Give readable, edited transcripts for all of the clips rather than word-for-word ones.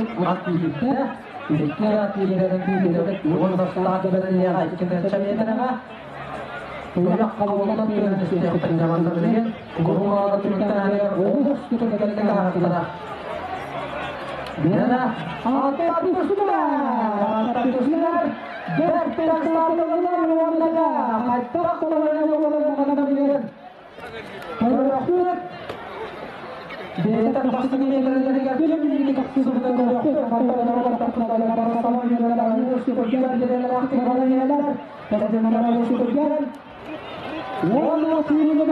Ат киирбитэ, икки ат киирэрин киирэрин уон састаах бэлиэҕэ 2 метрэҕэ туйах холболон түһэн манна билигин куһуҥаада түмүктэнэр олус түргэнник ааһыттара. Биэрэ аттар түстүлэр, аттар түстүлэр, бэртэн саатылар уонна хайтах толору билигин көрөхпүт. Бэйэтэ тахсыы метрелеригэр күн тахсыбыта көрөхпүт. Уонна сүүрүнү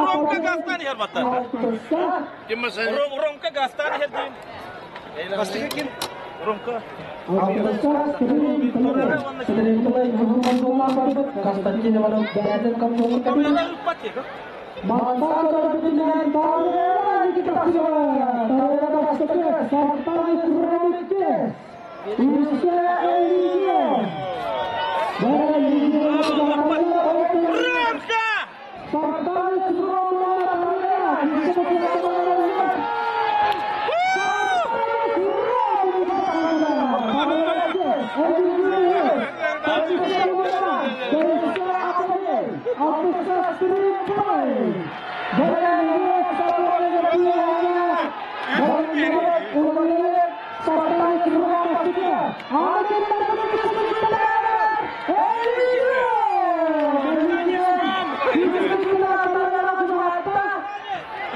Ромка газтан иһэр баттар. Ромка газтан иһэр диин. Бастакы ким? Ромка. Константин Иванов бэйэтин Ромка!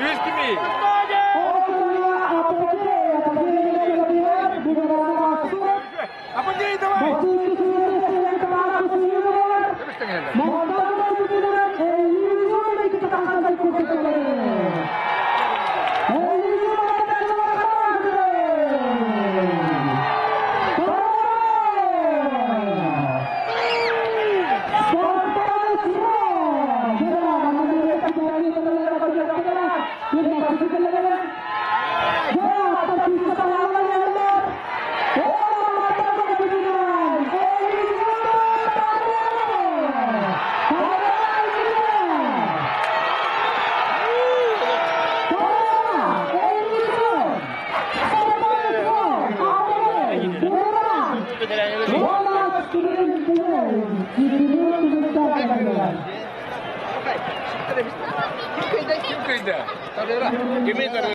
Үс кими? Апогей давай! Kim kıydı? Kimi?